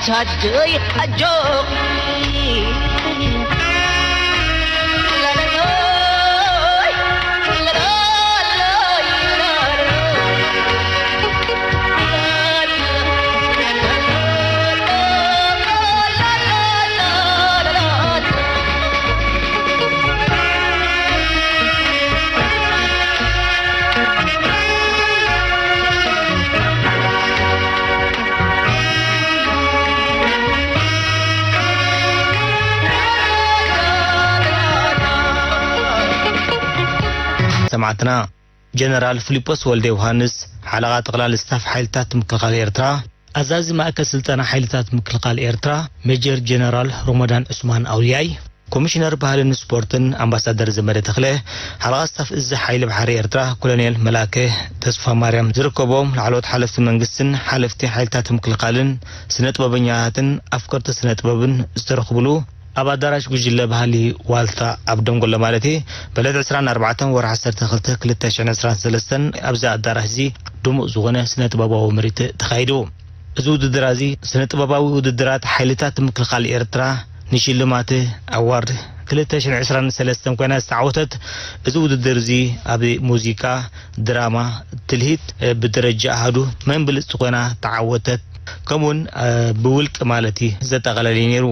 ታደይ ኣጆኺ። ሰማዕትና፣ ጀነራል ፊሊጶስ ወልደ ዮሃንስ፣ ሓለቓ ጠቕላሊ ስታፍ ሓይልታት ምክልኻል ኤርትራ፣ ኣዛዚ ማእከል ስልጠና ሓይልታት ምክልኻል ኤርትራ፣ ሜጀር ጀነራል ሮሞዳን ዑስማን ኣውልያይ፣ ኮሚሽነር ባህልን ስፖርትን ኣምባሳደር ዘመደ ተኽለ፣ ሓለቓ ስታፍ እዚ ሓይሊ ባሕሪ ኤርትራ ኮሎኔል መላከ ተስፋ ማርያም ዝርከቦም ላዕለዎት ሓለፍቲ መንግስትን ሓለፍቲ ሓይልታት ምክልኻልን ስነ ጥበበኛታትን ኣፍቀርቲ ስነ ጥበብን ዝተረኽብሉ ኣብ ኣዳራሽ ጉጅለ ባህሊ ዋልታ ኣብ ደንጎሎ ማለት እዩ። ብዕለት ዕስራን ኣርባዕተን ወርሒ ዓሰርተ ክልተ ክልተ ሽሕን ዕስራን ሰለስተን ኣብዚ ኣዳራሽ እዚ ድሙቕ ዝኾነ ስነ ጥበባዊ ምርኢት ተኻይዱ። እዚ ውድድር እዚ ስነ ጥበባዊ ውድድራት ሓይልታት ምክልኻል ኤርትራ ንሽልማት ኣዋርድ ክልተ ሽሕን ዕስራን ሰለስተን ኮይና ዝተዓወተት። እዚ ውድድር እዚ ኣብ ሙዚቃ፣ ድራማ፣ ትልሂት ብደረጃ ኣሃዱ መን ብልጽቲ ኮይና ተዓወተት፣ ከምኡውን ብውልቂ ማለት እዩ ዘጠቓለለ እዩ ነይሩ።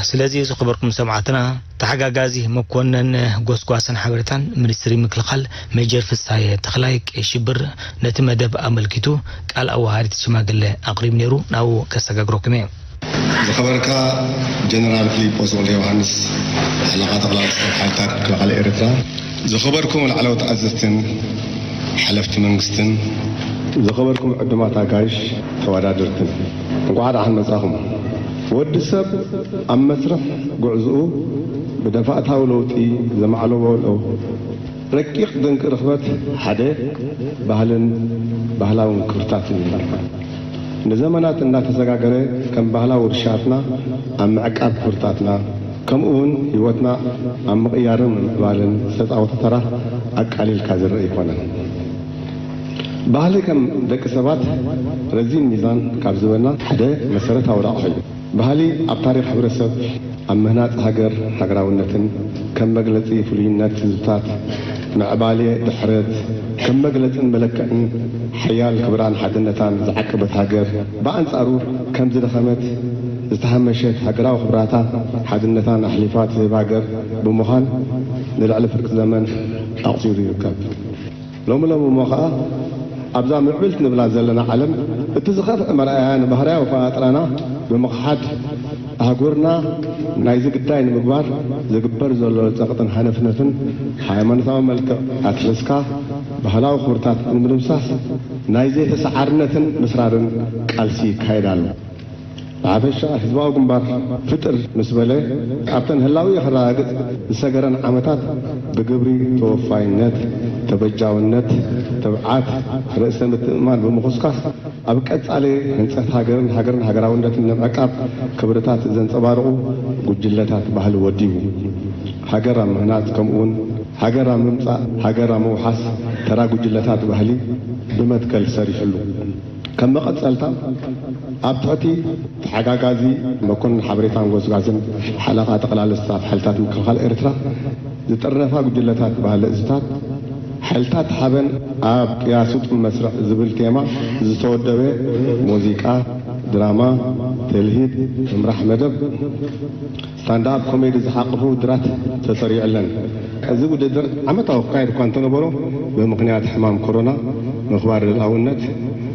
ስለዚ ዝኸበርኩም ሰማዕትና፣ ተሓጋጋዚ መኮነን ጎስጓስን ሓበሬታን ሚኒስትሪ ምክልኻል ሜጀር ፍሳየ ተኽላይ ቀይ ሽብር ነቲ መደብ ኣመልኪቱ ቃል ኣወሃዲት ሽማግለ ኣቕሪቡ ነይሩ። ናብኡ ከሰጋግረኩም እየ። ዝኸበርካ ጀነራል ፊሊጶስ ወልደ ዮሃንስ፣ ሓለቓ ጠቕላሊ ስታፍ ሓይልታት ምክልኻል ኤርትራ፣ ዝኸበርኩም ላዕለዎት ኣዘዝትን ሓለፍቲ መንግስትን፣ ዝኸበርኩም ዕዱማት ኣጋይሽ ተወዳደርትን፣ እንኳዕ ደሓን መጻኹም። ወዲ ሰብ ኣብ መስርሕ ጉዕዝኡ ብደፋእታዊ ለውጢ ዘማዕለቦ ረቂቕ ድንቂ ርኽበት ሓደ ባህልን ባህላውን ክብርታትን እዩ። ንዘመናት እናተሰጋገረ ከም ባህላዊ ውርሻትና ኣብ ምዕቃብ ክብርታትና፣ ከምኡ እውን ህይወትና ኣብ ምቕያርን ምምዕባልን ዝተፃወቶ ተራ ኣቃሊልካ ዝረአ ኣይኮነን። ባህሊ ከም ደቂ ሰባት ረዚን ሚዛን ካብ ዝበልና ሓደ መሰረታዊ ረቑሒ እዩ። ባህሊ ኣብ ታሪኽ ሕብረተሰብ፣ ኣብ ምህናጽ ሃገር፣ ሃገራውነትን ከም መግለጺ ፍሉይነት ህዝብታት፣ ምዕባሌ ድሕረት ከም መግለጽን መለክዕን ሓያል ክብራን ሓድነታን ዝዓቀበት ሃገር፣ ብኣንጻሩ ከም ዝደኸመት ዝተሃመሸት ሃገራዊ ክብራታ ሓድነታን ኣሕሊፋ ትህብ ሃገር ብምዃን ንልዕሊ ፍርቂ ዘመን ኣቑጺሩ ይርከብ። ሎሚ ሎሚ እሞ ኸኣ ኣብዛ ምዕብልቲ ንብላ ዘለና ዓለም እቲ ዝኸፍአ መርኣያ ንባህርያዊ ኣፈጣጥራና ብምኽሓድ ኣህጉርና ናይዚ ግዳይ ንምግባር ዝግበር ዘሎ ጸቕጥን ሃነፍነፍን ሃይማኖታዊ መልክዕ ኣትሒዝካ ባህላዊ ክብርታት ንምድምሳስ ናይ ዘይተሰዓርነትን ምስራርን ቃልሲ ይካየድ ኣሎ። ብሓፈሻ ህዝባዊ ግንባር ፍጥር ምስ በለ ኣብተን ህላዊ ከረጋግጽ ዝሰገረን ዓመታት ብግብሪ ተወፋይነት፣ ተበጃውነት፣ ትብዓት፣ ርእሰ ምትእምማን ብምኹስኳስ ኣብ ቀጻሊ ህንጸት ሃገርን ሃገርን ሃገራውነትን ንምዕቃብ ክብርታት ዘንጸባርቑ ጉጅለታት ባህሊ ወዲቡ። ሃገር ኣብ ምህናጽ ከምኡውን ሃገር ኣብ ምምጻእ ሃገር ኣብ ምውሓስ ተራ ጉጅለታት ባህሊ ብመትከል ሰሪሕሉ። ከም መቐጸልታ ኣብ ትሕቲ ተሓጋጋዚ መኮንን ሓበሬታን ጎስጓስን ሓለቓ ጠቕላሊ ስታፍ ሓይልታት ምክልኻል ኤርትራ ዝጥርነፋ ጉጅለታት ባህሊ እዝታት ሓይልታት ሓበን ኣብ ቅያሱ ጥም መስርዕ ዝብል ቴማ ዝተወደበ ሙዚቃ፣ ድራማ፣ ትልሂት፣ ምምራሕ መደብ፣ ስታንዳኣፕ ኮሜዲ ዝሓቐፉ ውድድራት ተሰሪዑለን። እዚ ውድድር ዓመታዊ ክካየድ እኳ እንተነበሮ ብምኽንያት ሕማም ኮሮና ምኽባር ልኡላውነት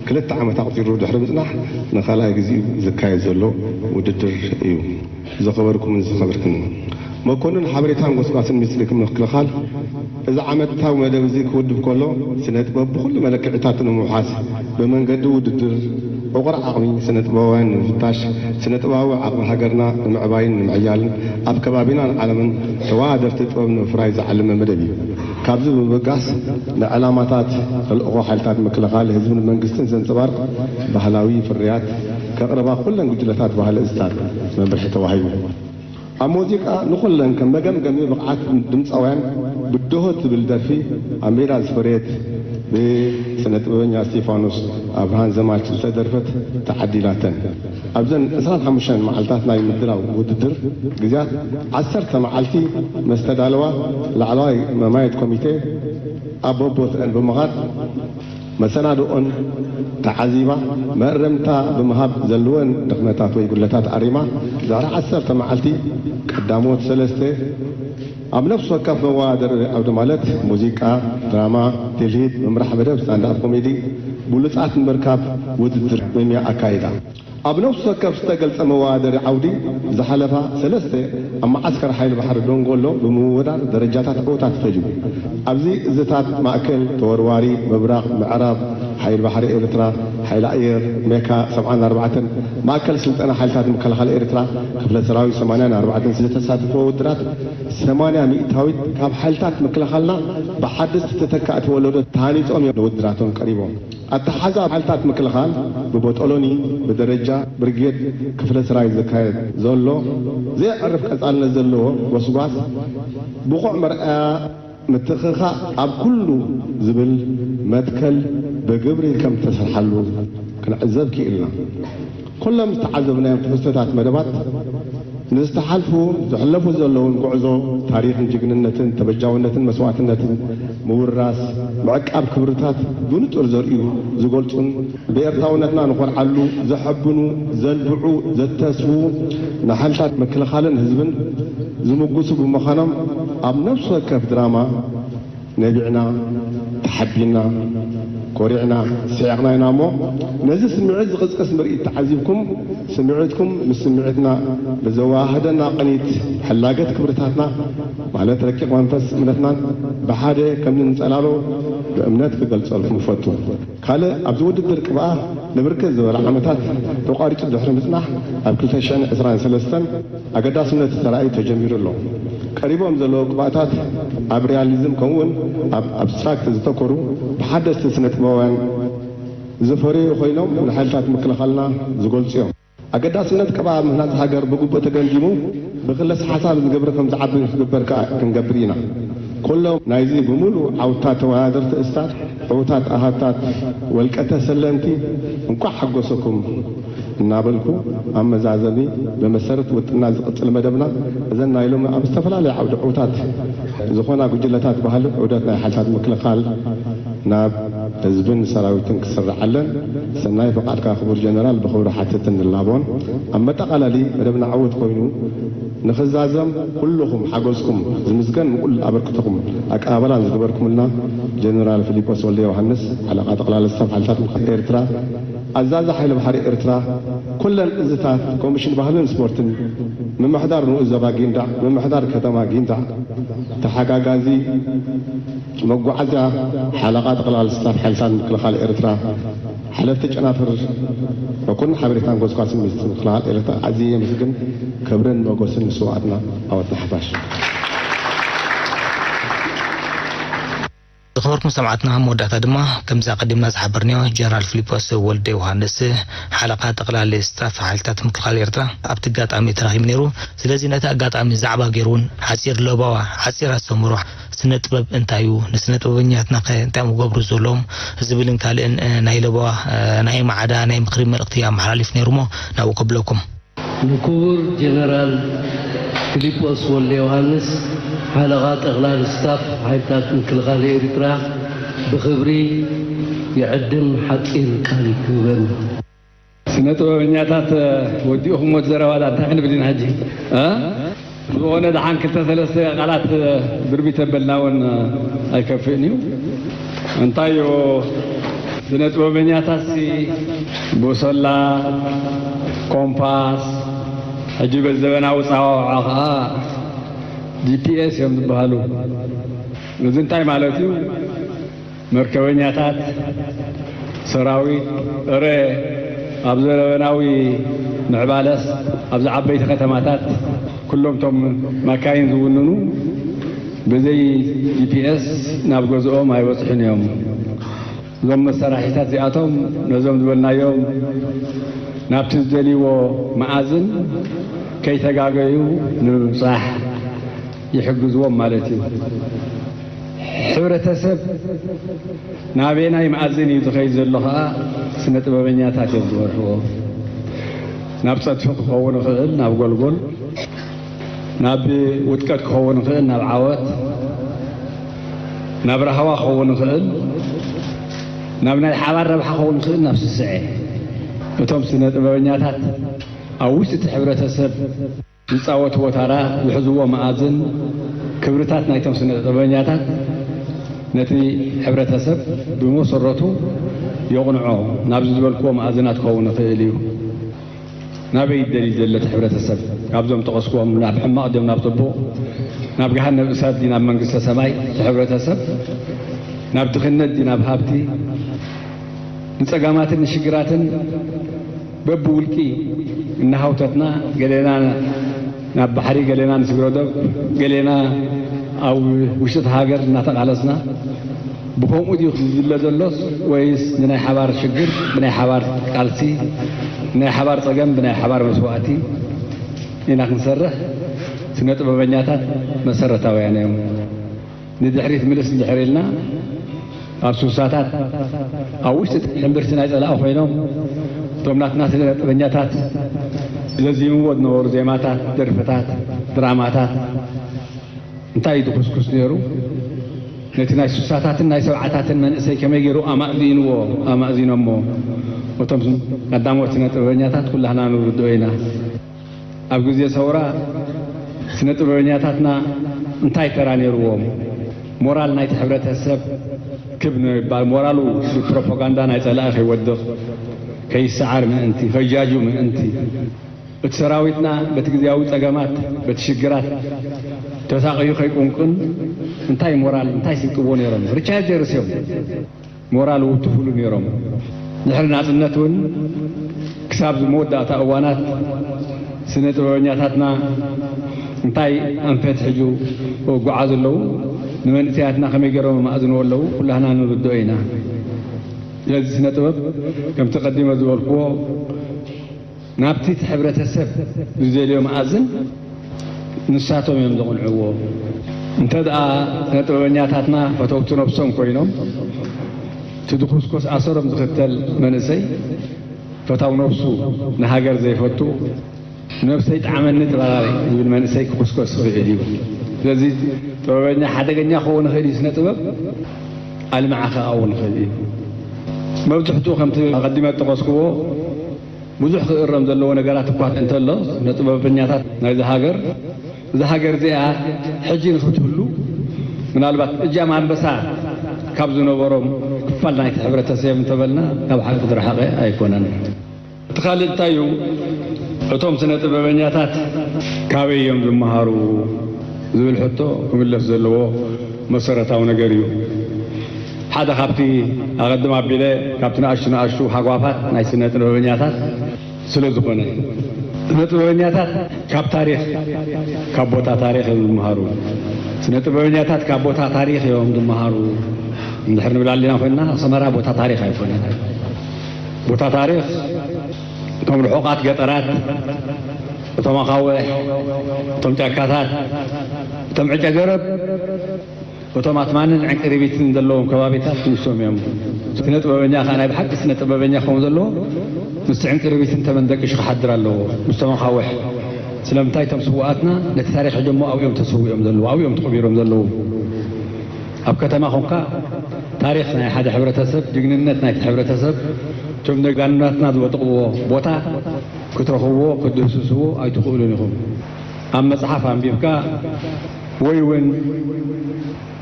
ክልተ ዓመት ኣቑጺሩ ድሕሪ ምጽናሕ ንኻልኣይ ግዜኡ ዝካየድ ዘሎ ውድድር እዩ። ዝኸበርኩምን ዝኸበርክን መኮንን ሓበሬታን ጎስጓስን ሚኒስትሪ ምክልኻል እዚ ዓመታዊ መደብ እዚ ክውድብ ከሎ ስነ ጥበብ ብኹሉ መለክዒታት ንምውሓስ ብመንገዲ ውድድር ዕቑር ዓቕሚ ስነ ጥበባውያን ንምፍታሽ፣ ስነ ጥበባዊ ዓቕሚ ሃገርና ንምዕባይን ንምዕያልን ኣብ ከባቢናን ዓለምን ተወዳደርቲ ጥበብ ንምፍራይ ዝዓለመ መደብ እዩ። ካብዚ ብምብጋስ ንዕላማታት ተልእኾ ሓይልታት ምክልኻል ህዝብን መንግስትን ዘንጸባርቕ ባህላዊ ፍርያት ከቕርባ ኩለን ጉጅለታት ባህሊ እዝታት መምርሒ ተዋሂቡ። ኣብ ሙዚቃ ንኹለን ከም መገምገሚ ብቕዓት ድምፃውያን ብድሆ ትብል ደርፊ ኣብ ሜዳ ዝፈረየት ብስነ ጥበበኛ እስቲፋኖስ ኣብርሃን ዘማች ዝተደርፈት ተዓዲላተን። ኣብዘን ዕስራን ሓሙሽተን መዓልታት ናይ ምድላው ውድድር ግዜያት ዓሰርተ መዓልቲ መስተዳለዋ ላዕለዋይ መማየት ኮሚቴ ኣብ ቦቦትአን ብምኻድ መሰናድኦን ተዓዚባ መእረምታ ብምሃብ ዘለወን ድኽመታት ወይ ጉድለታት ኣሪማ ድሕሪ ዓሰርተ መዓልቲ ቀዳሞት ሰለስተ ኣብ ነፍሲ ወከፍ መወዳደሪ ዓውዲ ማለት ሙዚቃ፣ ድራማ፣ ትልሂት፣ ምምራሕ መደብ፣ ስታንዳፕ ኮሜዲ ብሉጻት ንምርካብ ውድድር መምያ ኣካይዳ። ኣብ ነፍሲ ወከፍ ዝተገልጸ መወዳደሪ ዓውዲ ዝሓለፋ ሰለስተ ኣብ መዓስከር ሓይሊ ባሕሪ ዶንጎሎ ብምውዳድ ደረጃታት ዕውታት ፈሊዩ። ኣብዚ እዝታት ማእከል ተወርዋሪ፣ ምብራቕ፣ ምዕራብ፣ ሓይሊ ባሕሪ ኤርትራ፣ ሓይሊ ኣየር፣ ሜካ ሰብዓን ኣርባዕተን፣ ማእከል ስልጠና ሓይልታት ምክልኻል ኤርትራ፣ ክፍለ ሰራዊት ሰማንያን ኣርባዕተን ዝተሳተፈ ውድድራት ሰማንያ ሚእታዊት ካብ ሓይልታት ምክልኻልና ብሓደስቲ ተተካእቲ ወለዶ ተሃኒጾም እዮም ንውድድራቶም ቀሪቦም። ኣተሓዛ ሓይልታት ምክልኻል ብቦጦሎኒ ብደረጃ ብርጌድ ክፍለ ሰራዊት ዝካየድ ዘሎ ዘየዕርፍ ቀጻልነት ዘለዎ ጎስጓስ ብቑዕ መርኣያ ምትኽኻእ ኣብ ኩሉ ዝብል መትከል ብግብሪ ከም ዝተሰርሓሉ ክንዕዘብ ክኢልና። ኩሎም ዝተዓዘብናዮም ትሕዝቶታት መደባት ንዝተሓልፉ ዝሕለፉ ዘለውን ጉዕዞ ታሪኽን ጅግንነትን ተበጃውነትን መስዋእትነትን ምውራስ ምዕቃብ ክብርታት ብንጹር ዘርእዩ ዝገልጹን ብኤርትራውነትና ንኾርዓሉ ዘሐብኑ ዘንብዑ ዘተስፉ ንሓይልታት ምክልኻልን ህዝብን ዝምጉሱ ብምዃኖም ኣብ ነፍሲ ወከፍ ድራማ ነቢዕና፣ ተሓቢና፣ ኮሪዕና፣ ስሒቕና ኢና እሞ፣ ነዚ ስምዒት ዝቕስቅስ ምርኢት ተዓዚብኩም፣ ስምዒትኩም ምስ ስምዒትና ብዘወሃህደና ቅኒት፣ ሕላገት ክብርታትና፣ ማለት ረቂቕ መንፈስ እምነትናን ብሓደ ከም እንጸላሎ ብእምነት ክገልጸልኩም እፈቱ። ካልእ ኣብዚ ውድድር ቅብኣ ንብርክት ዝበለ ዓመታት ተቋሪጹ ድሕሪ ምጽናሕ ኣብ ክልተ ሽሕን ዕስራን ሰለስተን ኣገዳስነቱ ተራእዩ ተጀሚሩ ኣሎ። ቀሪቦም ዘለዉ ቅብኣታት ኣብ ሪያሊዝም ከምኡውን ኣብ ኣብስትራክት ዝተኮሩ ብሓደስቲ ስነ ጥበባውያን ዝፈረዩ ኮይኖም ንሓይልታት ምክልኻልና ዝገልጹ እዮም። ኣገዳስነት ቅብኣ ምህናጽ ሃገር ብግቡእ ተገምጊሙ ብክለሳ ሓሳብ ዝገብር ከም ዝዓቢ ክግበር ከኣ ክንገብር ኢና። ኩሎም ናይዚ ብምሉእ ዓውታ ተወዳደርቲ እስታት ዕውታት ኣሃታት ወልቀ ተሰለምቲ እንቋዕ ሓጎሰኩም እናበልኩ ኣብ መዛዘሚ ብመሰረት ውጥና ዝቕጽል መደብና እዘን ናይ ሎሚ ኣብ ዝተፈላለየ ዓውዲ ዕውታት ዝኾና ጉጅለታት ባህሊ ዑደት ናይ ሓይልታት ምክልኻል ናብ ህዝብን ሰራዊትን ክስርዓለን ሰናይ ፍቓድካ ክቡር ጀነራል ብኽብሪ ሓትትን ንላቦን። ኣብ መጠቓለሊ መደብና ዕውት ኮይኑ ንኽዛዘም ኩልኹም ሓገዝኩም ዝምስገን ምቕሉል ኣበርክቶኹም ኣቀባበላን ዝገበርኩምልና ጀነራል ፊሊጶስ ወልደ ዮሃንስ ሓለቓ ጠቕላሊ ስታፍ ሓይልታት ምክልኻል ኤርትራ ኣዛዚ ሓይሊ ባሕሪ ኤርትራ ኩለን እዝታት ኮሚሽን ባህልን ስፖርትን ምምሕዳር ንኡስ ዞባ ጊንዳዕ ምምሕዳር ከተማ ጊንዳዕ ተሓጋጋዚ መጓዓዝያ ሓለቓ ጠቕላሊ ስታፍ ሓይልታት ምክልኻል ኤርትራ ሓለፍቲ ጨናፍር ረኮን ሓበሬታን ጎስጓስን ሚኒስትሪ ምክልኻል ኤርትራ ኣዝየ የመስግን። ክብርን ሞገስን ንስውኣትና ዓወት ንሓፋሽ። ዝኸበርኩም ሰማዕትና መወዳእታ ድማ ከምዚ ኣቐዲምና ዝሓበርናዮ ጀነራል ፊሊጶስ ወልደ ዮሃንስ ሓለቓ ጠቕላሊ ስታፍ ሓይልታት ምክልኻል ኤርትራ ኣብቲ ኣጋጣሚ ተራኺቡ ነይሩ። ስለዚ ነቲ ኣጋጣሚ ዛዕባ ገይሩ እውን ሓፂር ለበዋ፣ ሓፂር ኣስተምህሮ ስነ ጥበብ እንታይ እዩ፣ ንስነ ጥበበኛትና ከ እንታይ እዮም ክገብሩ ዘለዎም ዝብልን ካልእን ናይ ለበዋ ናይ ማዕዳ ናይ ምኽሪ መልእኽቲ ኣመሓላሊፉ ነይሩ እሞ ናብኡ ከብለኩም። ንክቡር ጀነራል ፊሊጶስ ወልደዮሃንስ ሓለቓ ጠቕላሊ ስታፍ ሓይልታት ምክልኻል ኤሪትራ ብኽብሪ ይዕድም ሓጺር ቃል ክህበኒ። ስነ ጥበበኛታት ወዲእኹምዎ ዘረባ ዳ እንታይ ክንብል ኢና ሕጂ እ? ብዝኾነ ደሓን ክልተ ሰለስተ ቃላት ብርቢት ኣበልና እውን ኣይከፍእን እዩ። እንታይ እዩ ስነ ጥበበኛታትሲ ቡሶላ፣ ኮምፓስ፣ ሕጂ በዚ ዘበናዊ ጻዋውዓ ኸዓ ጂፒኤስ እዮም ዝበሃሉ። እዚ እንታይ ማለት እዩ? መርከበኛታት፣ ሰራዊት፣ እረ ኣብ ዘበናዊ ምዕባለስ ኣብዚ ዓበይቲ ከተማታት ኩሎም እቶም ማካይን ዝውንኑ ብዘይ ጂፒኤስ ናብ ገዝኦም ኣይበፅሑን እዮም። እዞም መሳርሒታት እዚኣቶም ነዞም ዝበልናዮም ናብቲ ዝደልይዎ መኣዝን ከይተጋገዩ ንምብጻሕ ይሕግዝዎም ማለት እዩ። ሕብረተሰብ ናበየናይ መኣዝን እዩ ዝኸይድ ዘሎ ኸኣ ስነ ጥበበኛታት እዮም ዝመርሕዎ። ናብ ጸድፊ ክኸውን ይኽእል፣ ናብ ጎልጎል፣ ናብ ውድቀት ክኸውን ይኽእል፣ ናብ ዓወት፣ ናብ ራህዋ ክኸውን ይኽእል፣ ናብ ናይ ሓባር ረብሓ ክኸውን ይኽእል፣ ናብ ስስዐ። እቶም ስነ ጥበበኛታት ኣብ ውሽጢ እቲ ሕብረተሰብ ዝጻወትዎ ታራ፣ ዝሕዝዎ መኣዝን፣ ክብርታት ናይቶም ስነ ጥበበኛታት ነቲ ሕብረተሰብ ብመሰረቱ የቕንዖ፣ ናብዚ ዝበልክዎ መኣዝናት ክኸውን ይኽእል እዩ። ናበይ ይደሊ ዘሎ እቲ ሕብረተሰብ? ካብዞም ጠቐስክዎም ናብ ሕማቕ ድዮም ናብ ጽቡቕ? ናብ ገሃነብ እሳት ድዩ ናብ መንግስተ ሰማይ እቲ ሕብረተሰብ? ናብ ድኽነት ድዩ ናብ ሃብቲ? ንጸጋማትን ንሽግራትን በብውልቂ እናሃውተትና፣ ገሌና ናብ ባሕሪ፣ ገሌና ንስግረ ዶብ፣ ገሌና ኣብ ውሽጢ እቲ ሃገር እናተቓለስና፣ ብኸምኡ ድዩ ዝድለ ዘሎስ ወይስ ንናይ ሓባር ሽግር ብናይ ሓባር ቃልሲ፣ ናይ ሓባር ጸገም ብናይ ሓባር መስዋእቲ ኢና ክንሰርሕ? ስነ ጥበበኛታት መሰረታውያን እዮም። ንድሕሪት ምልስ እንድሕር ኢልና፣ ኣብ ሱሳታት ኣብ ውሽጢ እቲ ሕምብርቲ ናይ ጸላኢ ኮይኖም፣ እቶም ናትና ስነ ጥበበኛታት ዘዚምዎ ዝነበሩ ዜማታት፣ ደርፍታት፣ ድራማታት እንታይ እዩ ዝኹስኩስ ነይሩ? ነቲ ናይ ሱሳታትን ናይ ሰብዓታትን መንእሰይ ከመይ ገይሩ ኣማእዚንዎ፣ ኣማእዚኖሞ? እቶም ቀዳሞት ስነ ጥበበኛታት ኩላህና ንርድኦ ኢና። ኣብ ግዜ ሰውራ ስነ ጥበበኛታትና እንታይ ተራ ነይርዎም? ሞራል ናይቲ ሕብረተሰብ ክብ ንምባል፣ ሞራሉ ብፕሮፓጋንዳ ናይ ጸላኢ ከይወድቕ፣ ከይሰዓር ምእንቲ፣ ከይጃጁ ምእንቲ፣ እቲ ሰራዊትና በቲ ግዜያዊ ጸገማት፣ በቲ ሽግራት ተሳቕዩ ከይቁንቁን እንታይ ሞራል፣ እንታይ ስንቅዎ ነይሮም? ሪቻርጀርስ እዮም። ሞራል ውትፍሉ ነይሮም። ድሕሪ ናጽነት እውን ክሳብ መወዳእታ እዋናት ስነ ጥበበኛታትና እንታይ ኣንፈት ሒዙ ክጓዓዙ ኣለዉ፣ ንመንእሰያትና ከመይ ገይሮም ማእዝንዎ ኣለዉ፣ ኩላህና ንርድኦ ኢና። ስለዚ ስነ ጥበብ ከምቲ ቀዲመ ዝበልክዎ ናብቲ እቲ ሕብረተሰብ ዝደልዮ መኣዝን ንሳቶም እዮም ዘቕንዕዎ። እንተ ደኣ ስነ ጥበበኛታትና ፈተውቲ ነብሶም ኮይኖም፣ እቲ ድኹስኩስ ኣሰሮም ዝኽተል መንእሰይ፣ ፈታው ነብሱ፣ ንሃገር ዘይፈቱ፣ "ነብሰይ ጥዓመኒ ጥራይ" ዝብል መንእሰይ ክኹስኮስ ይኽእል እዩ። ስለዚ ጥበበኛ ሓደገኛ ክኸውን ይኽእል እዩ፣ ስነ ጥበብ ኣልማዓ ክኸውን ይኽእል እዩ። መብዝሕትኡ ከምቲ ኣቐዲመ ዝጠቐስክዎ ብዙሕ ክእረም ዘለዎ ነገራት እኳ እንተሎ፣ ስነ ጥበበኛታት ናይዛ ሃገር፣ እዛ ሃገር እዚኣ ሕጂ ንኽትህሉ ምናልባት እጃም ኣንበሳ ካብ ዝነበሮም ክፋል ናይቲ ሕብረተሰብ እንተበልና ካብ ሓቂ ዝረሓቐ ኣይኮነን። እቲ ካልእ እንታይ እዩ? እቶም ስነ ጥበበኛታት ካበይ እዮም ዝመሃሩ ዝብል ሕቶ ክምለስ ዘለዎ መሰረታዊ ነገር እዩ። ሓደ ካብቲ ኣቐድም ኣቢለ ካብቲ ንኣሽቱ ንኣሽቱ ሃጓፋት ናይ ስነ ጥበበኛታት ስለ ዝኾነ፣ ስነ ጥበበኛታት ካብ ታሪኽ፣ ካብ ቦታ ታሪኽ እዮም ዝመሃሩ። ስነ ጥበበኛታት ካብ ቦታ ታሪኽ እዮም ዝመሃሩ እንድሕር ንብል ኣለና ኮይንና፣ ኣስመራ ቦታ ታሪኽ ኣይኮነን። ቦታ ታሪኽ፣ እቶም ርሑቓት ገጠራት፣ እቶም ኣኻውሕ፣ እቶም ጫካታት፣ እቶም ዕጨ ገረብ፣ እቶም ኣትማንን ዕንቅርቢትን ዘለዎም ከባቢታት ንሶም እዮም። ስነ ጥበበኛ ከኣ ናይ ብሓቂ ስነ ጥበበኛ ክኸውን ዘለዎ ምስቲ ዕንቅርቢትን ተመን ደቂሱ ክሓድር ኣለዎ፣ ምስቶም ኣኻውሕ። ስለምንታይ? እቶም ስውኣትና ነቲ ታሪኽ ሒዞሞ ኣብኡ እዮም ተሰዊኦም ዘለዉ፣ ኣብኡ እዮም ተቐቢሮም ዘለዉ። ኣብ ከተማ ኾንካ ታሪኽ ናይ ሓደ ሕብረተሰብ፣ ጅግንነት ናይቲ ሕብረተሰብ፣ እቶም ጀጋኑናትና ዝወደቕዎ ቦታ ክትረኽብዎ፣ ክትድህስስዎ ኣይትኽእሉን ኢኹም። ኣብ መጽሓፍ ኣንቢብካ ወይ እውን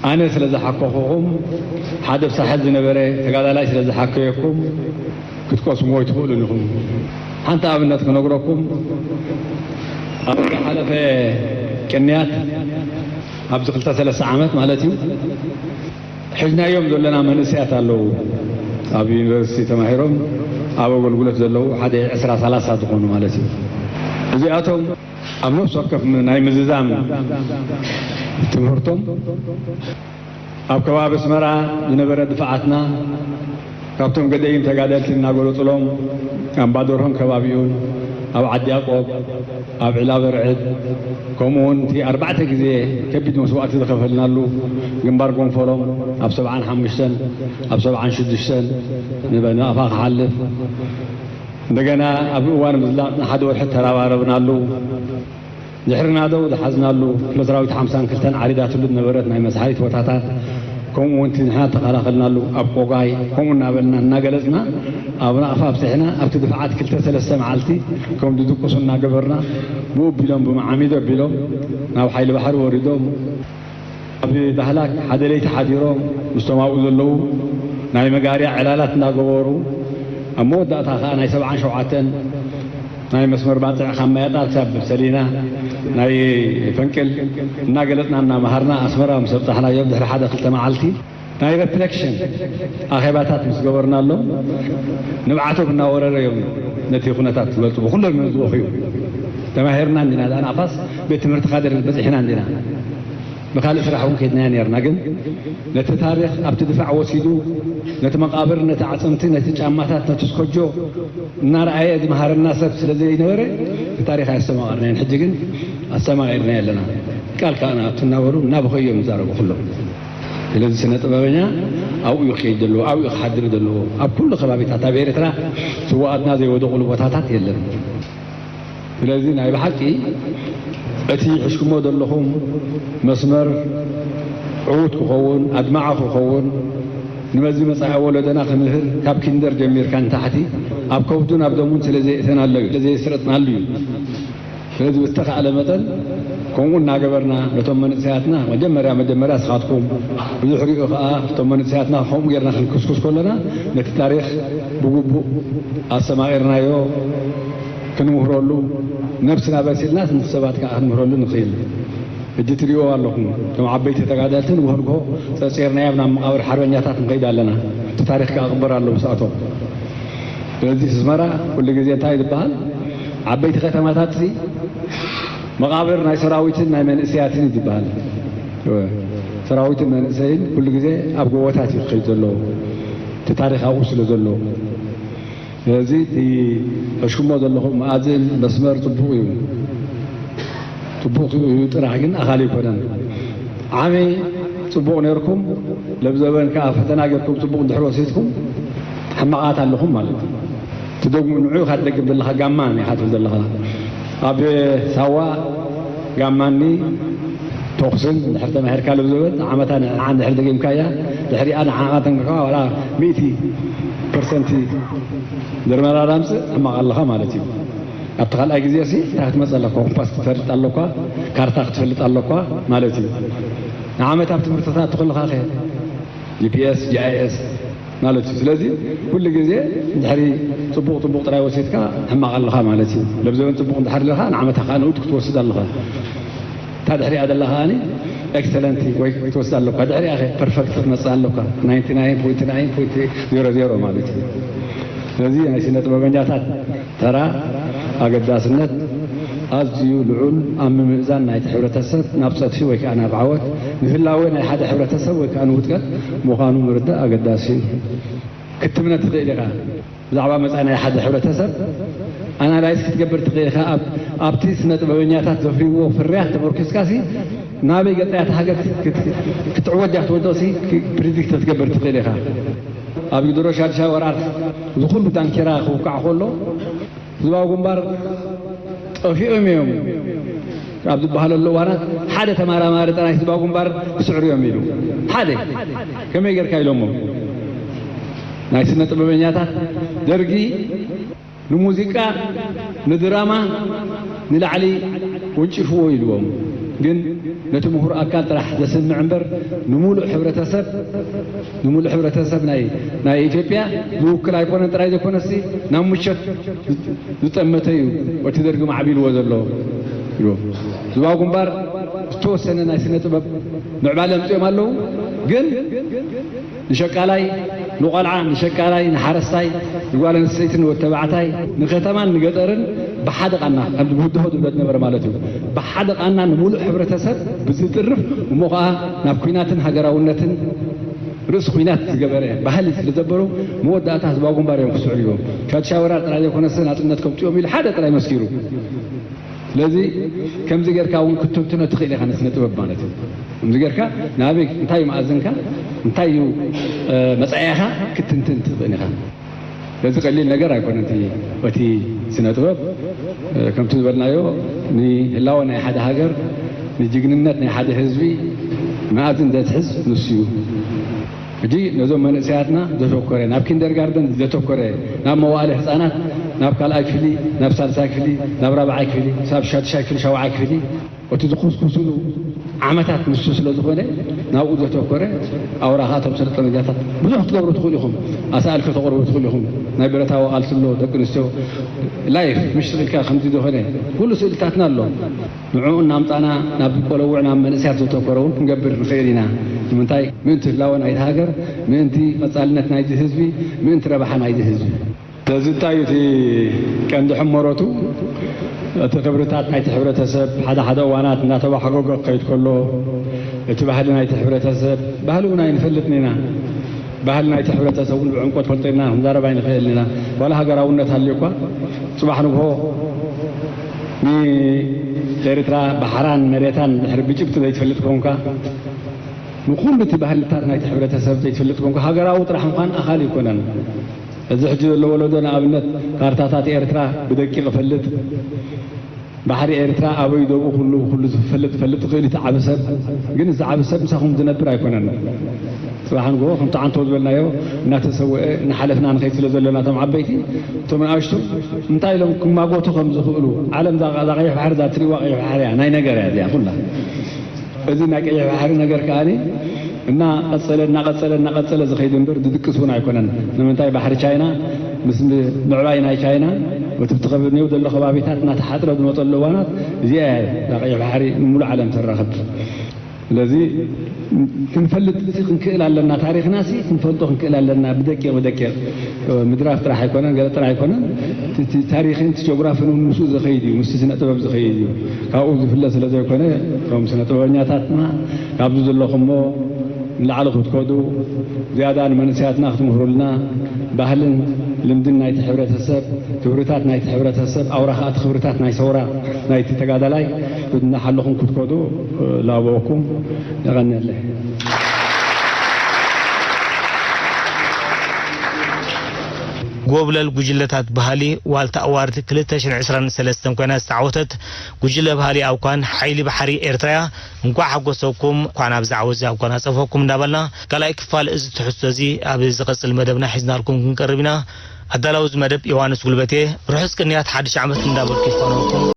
ኣነ ስለ ዝሓከኹኹም፣ ሓደ ኣብ ሳሕል ዝነበረ ተጋዳላይ ስለ ዝሓከየኩም ክትቀስምዎ ኣይትኽእሉን ኢኹም። ሓንቲ ኣብነት ክነግረኩም፣ ኣብ ዝሓለፈ ቅንያት፣ ኣብዚ ክልተ ሰለስተ ዓመት ማለት እዩ፣ ሒዝናዮም ዘለና መንእሰያት ኣለዉ። ኣብ ዩኒቨርሲቲ ተማሂሮም ኣብ ኣገልግሎት ዘለዉ ሓደ ዕስራ ሰላሳ ዝኾኑ ማለት እዩ። እዚኣቶም ኣብ ነፍሲ ወከፍ ናይ ምዝዛም ትምህርቶም ኣብ ከባቢ ኣስመራ ዝነበረ ድፋዓትና ካብቶም ገደይም ተጋደልቲ እናገለጹሎም፣ ኣምባደርሆን ከባቢኡን፣ ኣብ ዓዲ ያቆብ፣ ኣብ ዕላ በርዕድ፣ ከምኡ እውን እቲ ኣርባዕተ ግዜ ከቢድ መስዋእቲ ዝኸፈልናሉ ግንባር ጎንፎሎም ኣብ ሰብዓን ሓሙሽተን፣ ኣብ ሰብዓን ሽዱሽተን ንበ-፣ ንኣፋ ክሓልፍ፣ እንደገና ኣብ እዋን ምዝላቕ ንሓደ ወርሒ ተራባረብናሉ። ድሕርና ደው ዝሓዝናሉ፣ ክፍለ ሰራዊት ሓምሳን ክልተን ዓሪዳትሉ ዝነበረት ናይ መስሓሊት ቦታታት፣ ከምኡ እውን እቲ ንሕና እተኸላኸልናሉ ኣብ ቆጋይ፣ ከምኡ እናበልና እናገለጽና፣ ኣብ ናቕፋ ኣብጺሕና፣ ኣብቲ ድፍዓት ክልተ ሰለስተ መዓልቲ ከም ዝድቅሱ እናገበርና፣ ብኡ ኣቢሎም፣ ብመዓሚዶ ኣቢሎም፣ ናብ ሓይሊ ባሕሪ ወሪዶም፣ ኣብ ዳህላክ ሓደ ለይቲ ሓዲሮም፣ ምስቶም ኣብኡ ዘለዉ ናይ መጋርያ ዕላላት እናገበሩ፣ ኣብ መወዳእታ ከኣ ናይ ሰብዓን ሸውዓተን ናይ መስመር ባጽዕ ካብ ማያጣር ክሳብ ሰሊና ናይ ፈንቅል እናገለጽና እናመሃርና ኣስመራ ምስ ኣብጻሕናዮም ድሕሪ ሓደ ክልተ መዓልቲ ናይ ሬፍሌክሽን ኣኼባታት ምስ ገበርናሎም ንብዓቶም እናወረረ እዮም ነቲ ኩነታት ዝገልጹ። ብኩሎም እዮም ዝወፍዩ። ተማሂርና እንዲና፣ ደኣ ንኣፋስ ቤት ትምህርቲ ካድር በጺሕና እንዲና። ብኻልእ ስራሕ እውን ከይድናዮ ነርና። ግን ነቲ ታሪኽ ኣብቲ ድፋዕ ወሲዱ፣ ነቲ መቓብር፣ ነቲ ኣዕጽምቲ፣ ነቲ ጫማታት፣ ነቲ ስኮጆ እናረኣየ ዝመሃረና ሰብ ስለ ዘይነበረ፣ እቲ ታሪኽ ኣየስተማቐርናዮን። ሕጂ ግን ኣስተማቒርናዮ ኣለና። ቃል ከኣ ንኣቱ እናበሉ እናበኸዩ እዮም ዝዛረቡ ኩሎም። ስለዚ ስነ ጥበበኛ ኣብኡ እዩ ክኸይድ ዘለዎ፣ ኣብኡ እዩ ክሓድር ዘለዎ። ኣብ ኩሉ ከባቢታት ኣብ ኤርትራ ስውኣትና ዘይወደቑሉ ቦታታት የለን። ስለዚ ናይ ብሓቂ እቲ ሕዝኩሞ ዘለኹም መስመር ዕዉት ክኸውን፣ ኣድማዒ ክኸውን፣ ንመዚ መጻኢ ወለዶና ክምህር፣ ካብ ኪንደር ጀሚርካ ንታሕቲ ኣብ ከብዱን ኣብ ደሙን ስለ ዘየእተናሉ እዩ፣ ስለ ዘየስረጽናሉ እዩ። ስለዚ ብዝተኻእለ መጠን ከምኡ እናገበርና ነቶም መንእሰያትና፣ መጀመርያ መጀመርያ ንስኻትኩም፣ ብድሕሪኡ ከኣ እቶም መንእሰያትና ከምኡ ጌርና ክንክስኩስ ከለና ነቲ ታሪኽ ብግቡእ ኣስተማቒርናዮ ክንምህረሉ፣ ነብስና በሲልናስ ምስ ሰባት ከኣ ክንምህረሉ ንኽእል። ሕጂ ትሪእዎ ኣለኹም፣ እቶም ዓበይቲ ተጋደልቲ ንግሆ ንግሆ ጸጺርናዮም ናብ መቓብር ሓርበኛታት ንኸይድ ኣለና፣ እቲ ታሪኽ ከኣ ክቕበር ኣለዎ ምስኣቶም። ስለዚ ኣስመራ ኩሉ ግዜ እንታይ ዝበሃል፣ ዓበይቲ ከተማታት ሲ መቓብር ናይ ሰራዊትን ናይ መንእሰያትን እዩ ዝበሃል። ሰራዊትን መንእሰይን ኩሉ ግዜ ኣብ ጎቦታት እዩ ክኸይድ ዘለዎ፣ እቲ ታሪኽ ኣብኡ ስለ ዘሎ። ስለዚ እቲ ሕሽኩሞ ዘለኹም መኣዝን መስመር ጽቡቕ እዩ። ጽቡቕ እዩ ጥራሕ ግን ኣኻሊ ኣይኮነን። ዓሚ ጽቡቕ ነርኩም፣ ለብዘበን ከኣ ፈተና ጌርኩም ጽቡቕ እንድሕር ወሲድኩም፣ ሕማቓት ኣለኹም ማለት እዩ። ትደግሙ ንዑ ኢኻ ትደግም ዘለኻ፣ ጋማ ኢኻ ትብል ዘለኻ። ኣብ ሳዋ ጋማኒ ተኹስን እንድሕር ተማሂርካ ለብዘበን ንዓመታ ንዓ እንድሕር ደጊምካያ፣ ድሕሪኣ ንዓኻ ተንክርካ ዋላ ሚእቲ ፐርሰንቲ ደርመራ ዳምጽእ ሕማቕ ኣለኻ ማለት እዩ። ኣብቲ ካልኣይ ግዜ ሲ እንታይ ክትመጽእ ኣለካ? ኮምፓስ ክትፈልጥ ኣለኳ፣ ካርታ ክትፈልጥ ኣለኳ ማለት እዩ። ንዓመት ኣብ ትምህርቲ ትኣቱ ከለኻ ከ ጂ ፒ ኤስ፣ ጂ ኣይ ኤስ ማለት እዩ። ስለዚ ኩሉ ግዜ እንድሕሪ ጽቡቕ ጽቡቕ ጥራይ ወሲድካ ሕማቕ ኣለኻ ማለት እዩ። ለብዘበን ጽቡቕ እንድሕር ኣለኻ ንዓመታ ከኣ ንኡድ ክትወስድ ኣለኻ። እታ ድሕሪኣ ዘላ ከኣ ኤክሰለንት ወይ ክትወስድ ኣለኳ። ድሕሪኣ ከ ፐርፈክት ክትመጽእ ኣለኳ። ናይንቲ ናይን ፖይንት ናይን ፖይንት ዜሮ ዜሮ ማለት እዩ። ስለዚ ናይ ስነ ጥበበኛታት ተራ ኣገዳስነት ኣዝዩ ልዑል፣ ኣብ ምምእዛን ናይቲ ሕብረተሰብ ናብ ጸድፊ ወይ ከኣ ናብ ዓወት፣ ንህላወ ናይ ሓደ ሕብረተሰብ ወይ ከኣ ንውድቀት ምዃኑ ምርዳእ ኣገዳሲ እዩ። ክትምነ ትኽእል ኢኻ። ብዛዕባ መጻኢ ናይ ሓደ ሕብረተሰብ ኣናላይዝ ክትገብር ትኽእል ኢኻ። ኣብ-፣ ኣብቲ ስነ ጥበበኛታት ዘፍርይዎ ፍርያት ተመርኪስካሲ ናበይ ገጻ እያ እታ ሃገር ክት-፣ ክትዕወት እያ ትወድቕሲ ክ-፣ ፕሪዲክት ክትገብር ትኽእል ኢኻ። ኣብ ጊድሮ ሻድሻይ ወራር እዚ ኩሉ ዳንኬራ ክውቃዕ ከሎ ህዝባዊ ግንባር ጠፊኦም እዮም ኣብ ዝበሃለሉ እዋናት ሓደ ተመራማሪ ጥራይ ህዝባዊ ግንባር ክስዕሩ እዮም ኢሉ። ሓደ ከመይ ጌርካ ኢሎሞ? ናይ ስነ ጥበበኛታት ደርጊ ንሙዚቃ፣ ንድራማ ንላዕሊ ወንጪፍዎ ኢልዎም። ግን ነቲ ምሁር ኣካል ጥራሕ ዘስምዕ እምበር፣ ንምሉእ ሕብረተሰብ፣ ንምሉእ ሕብረተሰብ ናይ፣ ናይ ኢትዮጵያ ዝውክል ኣይኮነን ጥራይ ዘይኮነሲ፣ ናብ ምሸት ዝጠመተ እዩ እቲ ደርጊ ማዕቢልዎ ዘሎ ኢልዎም። ህዝባዊ ግንባር ዝተወሰነ ናይ ስነ ጥበብ ምዕባለ ኣምጺኦም ኣለዉ። ግን ንሸቃላይ፣ ንቖልዓ፣ ንሸቃላይ፣ ንሓረስታይ፣ ንጓል ኣንስተይትን ንወዲ ተባዕታይ፣ ንከተማን ንገጠርን ብሓደ ቃና፣ ከምዚ ብህድሆ ዝብሎ ዝነበረ ማለት እዩ። ብሓደ ቃና ንምሉእ ሕብረተሰብ ብዝጥርፍ፣ እሞ ኸዓ ናብ ኲናትን ሃገራውነትን ርእሲ ኩናት ዝገበረ ባህሊ ስለ ዘበሉ መወዳእታ ህዝባዊ ግንባር እዮም ክስዕሩ እዮም። ሻድሻይ ወራር ጥራይ ዘይኮነስ ናጽነት ከምጽኦም ኢሉ ሓደ ጥራይ መስኪሩ። ስለዚ ከምዚ ጌርካ እውን ክትትንትኖ ትኽእል ኢኻ ንስነ ጥበብ ማለት እዩ። ከምዚ ጌርካ ናበይ እንታይ እዩ መኣዝንካ እንታይ እዩ መጻኢኻ ክትትንትን ትኽእል ኢኻ። ስለዚ ቀሊል ነገር ኣይኮነን እቲ እቲ ስነ ጥበብ ከምቲ ዝበልናዮ ንህላወ ናይ ሓደ ሃገር ንጅግንነት ናይ ሓደ ህዝቢ መኣዝን ዘትሕዝ ንሱ እዩ። ሕጂ ነዞም መንእሰያትና ዘተኮረ ናብ ኪንደርጋርደን ዘተኮረ ናብ መዋእለ ህፃናት ናብ ካልኣይ ክፍሊ ናብ ሳልሳይ ክፍሊ ናብ ራብዓይ ክፍሊ ሳብ ሻድሻይ ክፍሊ ሻውዓይ ክፍሊ እቲ ዝኹስኩስሉ ዓመታት ንሱ ስለ ዝኾነ ናብኡ ዘተኮረ ኣውራ ኸዓ እቶም ሰልጠነኛታት ብዙሕ ክትገብሩ ትኽእሉ ኢኹም። ኣሳእል ከተቕርቡ ትኽእሉ ኢኹም። ናይ ብረታዊ ቃልሲ ኣሎ ደቂ ኣንስትዮ ላይፍ ምሽ ኢልካ ከምዚ ዝኾነ ኩሉ ስእልታትና ኣሎ። ንዕኡ እናምፃና ናብ ቆለውዕ ናብ መንእሰያት ዘተኮረ እውን ክንገብር ንኽእል ኢና። ንምንታይ ምእንቲ ህላወ ናይቲ ሃገር ምእንቲ ቀፃልነት ናይዚ ህዝቢ ምእንቲ ረብሓ ናይዚ ህዝቢ። ስለዚ እንታይ እዩ እቲ ቀንዲ ሕመረቱ? እቲ ክብርታት ናይቲ ሕብረተሰብ ሓደ ሓደ እዋናት እናተባሓጎገ ክኸይድ ከሎ እቲ ባህሊ ናይቲ ሕብረተሰብ ባህሊ እውን ኣይንፈልጥን ኢና። ባህሊ ናይቲ ሕብረተሰብ እውን ብዕምቆት ፈልጦ ኢልና ክንዛረብ ኣይንኽእልን ኢና። ዋላ ሃገራውነት ሃልዩ እኳ ጽባሕ ንግሆ ንኤርትራ ባሕራን መሬታን ድሕሪ ብጭብጢ ዘይትፈልጥ ኮንካ ንኩሉ እቲ ባህልታት ናይቲ ሕብረተሰብ ዘይትፈልጥ ኮንካ ሃገራዊ ጥራሕ እንኳን ኣኻል ኣይኮነን። እዚ ሕጂ ዘሎ ወለዶ ንኣብነት ካርታታት ኤርትራ ብደቂቕ ይፈልጥ፣ ባሕሪ ኤርትራ ኣበይ ደብኡ ኩሉ ኩሉ ዝፈልጥ ይፈልጥ ይኽእል እቲ ዓቢ ሰብ። ግን እዚ ዓቢ ሰብ ምሳኹም ዝነብር ኣይኮነን። ጽባሕ ንግሆ ከምቲ ዓንቶ ዝበልናዮ እናተሰወአ እናሓለፍና ንኸይድ ስለ ዘለና እቶም ዓበይቲ እቶም ንኣሽቱ እንታይ ኢሎም ክማጎቱ ከም ዝኽእሉ ዓለም እዛ እዛ ቀይሕ ባሕሪ እዛ ትሪእዋ ቀይሕ ባሕሪ እያ ናይ ነገር እያ እዚኣ ኩላ። እዚ ናይ ቀይሕ ባሕሪ ነገር ከኣ እናቐጸለ እናቐጸለ እናቐጸለ ዝኸይድ እምበር ዝድቅስ እውን ኣይኮነን። ንምንታይ ባሕሪ ቻይና ምስ ምዕባይ ናይ ቻይና እቲ ብትኸብድ ኔው ዘሎ ከባቢታት እናተሓጽረ ዝመጸሉ እዋናት እዚኣ እያ እታ ቀይሕ ባሕሪ ንሙሉእ ዓለም ተራኽብ። ስለዚ ክንፈልጥ ክንክእል ኣለና፣ ታሪኽና ሲ ክንፈልጦ ክንክእል ኣለና። ብደቂቕ ብደቂቕ ምድራፍ ጥራሕ ኣይኮነን፣ ገለ ጥራሕ ኣይኮነን። እቲ ታሪኽን እቲ ጂኦግራፍን እውን ምስኡ ዝኸይድ እዩ፣ ምስቲ ስነ ጥበብ ዝኸይድ እዩ። ካብኡ ዝፍለ ስለ ዘይኮነ እቶም ስነ ጥበበኛታትና ካብዚ ዘለኹሞ ንላዕሊ ክትከዱ ዝያዳ ንመንእሰያትና ክትምህሩልና ባህልን ልምድን ናይቲ ሕብረተሰብ ክብርታት ናይቲ ሕብረተሰብ ኣውራ ከኣ እቲ ክብርታት ናይ ሰውራ ናይቲ ተጋዳላይ እናሓለኹም ክትከዱ ላበወኩም። የቐንየለይ። ጎብለል ጉጅለታት ባህሊ ዋልታ ኣዋርድ ክልተ ሽሕን ዕስራን ሰለስተን ኮይና ዝተዓወተት ጉጅለ ባህሊ ኣውካን ሓይሊ ባሕሪ ኤርትራያ። እንኳዕ ሓጎሰኩም እንኳዕ ናብዚ ዓወት ኣጎናጸፈኩም እንዳበልና ካልኣይ ክፋል እዚ ትሕዝቶ እዚ ኣብ ዝቐጽል መደብና ሒዝናልኩም ክንቀርብ ኢና። ኣዳላዊ እዚ መደብ ዮሃንስ ጉልበቴ። ርሑስ ቅንያት ሓድሽ ዓመት እንዳበልኩ ይፋነወኩም።